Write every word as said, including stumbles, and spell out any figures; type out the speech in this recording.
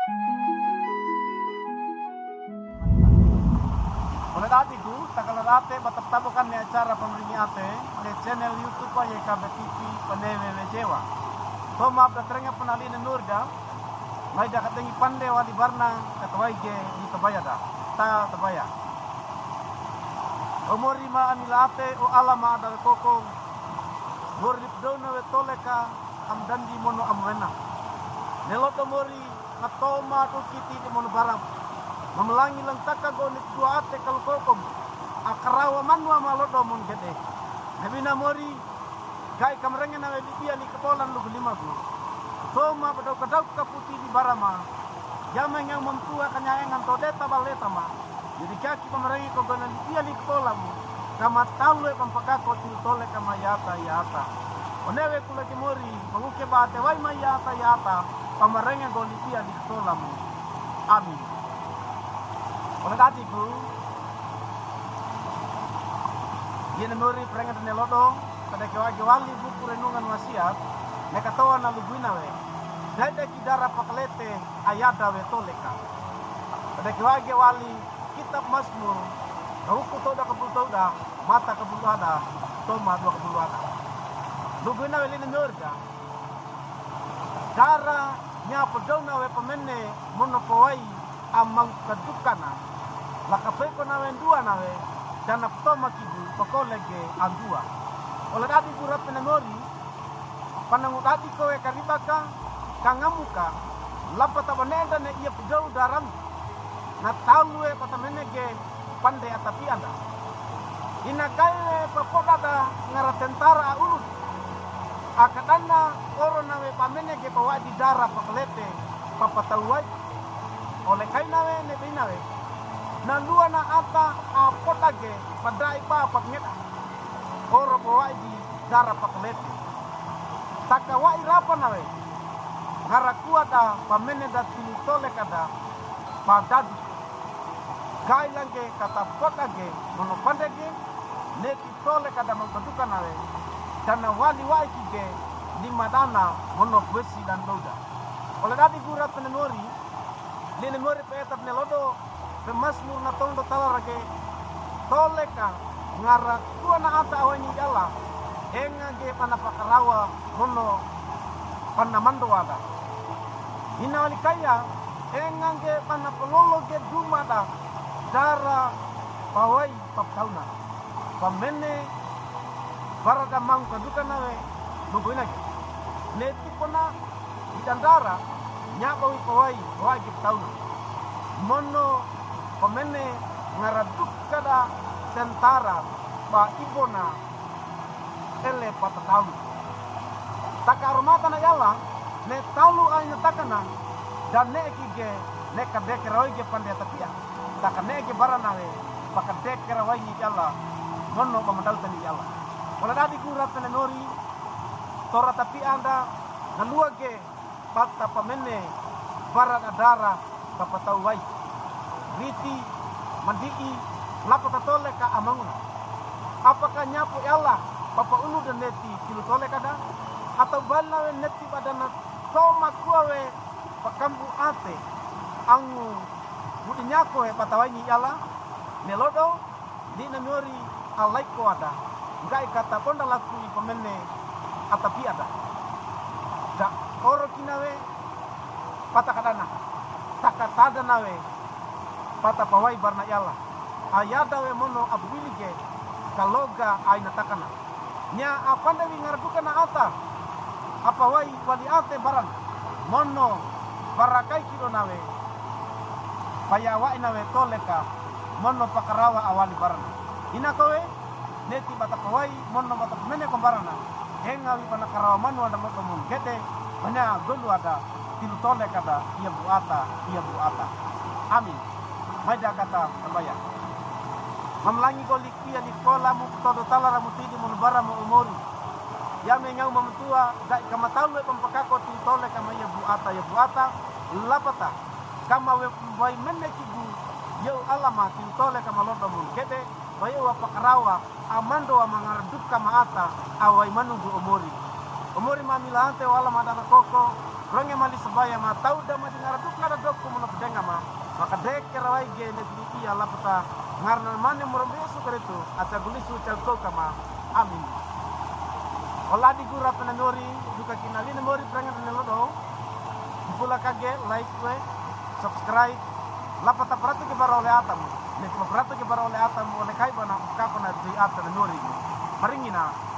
Ole dadiku, takalarate ba tapatabokan ne acara pamaringiate ne channel YouTube aye ka betipi panewe wejewa. Toma ba da terengge panali ne norda, mai da katengi pande wali barna, katawaige ni tabaya da. Ta tabaya. O Mori ma amilate, o Allah ma adakoko. Mori pdona we toleka, amdandi mono amwena. Nelodo Mori, natoma dukiti di mono baram. Mamalangi langtaka go ni dua ate kalokoko. Akarawa manwa malodo mon gede. Nabina Mori, gai kamarenge nawe libia likatolan lugu limagu. Toma padau kadau kaputi di barama. Yame ngang mamtua kanyaengan todeta baletama. Jadi kaki pamarenge ko gona libia likatolamu. Kama talue pampakako tilutole kama yata yata. Onewe kulagi Mori, manguke ba ate wai ma yata yata. Pamarenge go libia likatolamu. Amin. Ole dadiku. Iye ne Mori perengge ne lodo, tadake wage wali buku renungan wasiat, ne katoa na luguina we. Dada ki dara pakalete ayada we toleka. Tadake wage wali kitab Masmur, na uku toda kabulu toda, mata kabulu ada, toma dua kabulu ada. Luguina we line Mori da. Dara nya padona we pamene mono pawai amang kadukana. Laka peko nawe ndua nawe, dana ptoma kidu, poko lege andua. Ole dadiku rapene Mori, panangu dadiko we karibaka, kangamuka, lapata baneda ne iya pdou daran. Na talue pata menege pande atapi anda. Ina kaiwe papodada ngara tentara aulun. Akadana oro nawe pamenege pawa'i di dara pakalete papatawai. Ole kai nawe ne bei nawe. Na lua na ata apodage padai pa papngeda. Oro pawa'i di dara pakalete. Takawa'i rapa nawe. Ngara kuada pamene da tilutole kada padadu. Kai langge kata podage mono pandege, ne titole kada mangkaduka nawe, dana wali wa'i kige, ni madana mono besi dan doda. Ole dadiku rapene Mori, line Mori pe etap ne lodo, pe Masmur na tondo talarage, toleka, ngara kuana ata awaini yala, engage pana pakarawa mono pana mandoada. Ina wali kaya, engage pana palologe dumada, dara pawai paptauna. Pamene, barada mangkaduka nawe, luguinage. Ne tipona, idandara, nya bawi pawai, pawai giptauna. Mono, pamene, ngara dukada, tentara, ba ibona, ele patatawi. Taka aromata na yala, ne talu aina takana, dan ne kige, ne kadeke rawi ge pande tapia. Taka ne ge barana we, pakadeke rawi ni yala, mono ba madal tani yala. Wala dadiku rapene Mori, tora tapia anda, na lua ge, pata pamene, bara dadara, papatawai. Riti, mandi'i, lapata toleka amanguna. Apaka nyapo yala, papa unu da neti, tilutole kada. Atau bali nawe neti badana toma kua we, pakambu ate. Angu, budi nyako he patawai ni yala. Ne lodo, Ni na Mori alaiko ada, ngga'i kata bonda laku i pamene atapi ada. Da oro kina we, pata kadana, taka tadana we, pata pawai barna yala. Ayada we mono abuwili ge, kaloga aina takana. Nya apande wi ngara dukana ata, apawai wali ate barana, mono barakai kido nawe, payawa'i nawe toleka, mono pakarawa awali barana. Ina kowe, neti bata pawai, mono bata pamene ko barana, enga wi pana karawa manu ada moto mon gede, banya golu ada, tilu toleka da, iya buata, iya buata. Amin. Maida kata tabaya. Mamalangi goli Iya ni kola mu todo talara mu tidi mu lubara mu umuri. Ya mengau mamutua, da kama talu e pampakako tilutole kama iya buata, iya buata, lapata. Kama we mbai mene kigu, yau alama tilutole kama lodo mu kede, bayo wa pakarawa, amando wa mangaraduk kama ata, awai manugu umuri. Umuri mamila ante wa alama dada koko, Ronge mali sabaya ma tawda ma di ngara duka da doko mono pedenga ma. Maka deke rawaige ne pilipiya lapata. Ngara na mane murombe Yesu Keristo, ata gulisu calkoka ma. Amin. Oladi gura pena mori, duka kina line mori prengan ne lodo. Mpula kage, like we, subscribe. Lapata paratu ke bara ole atamu. Ne kuma paratu ke bara ole atamu, ole kai bana, kako na di ata ne mori. Maringina.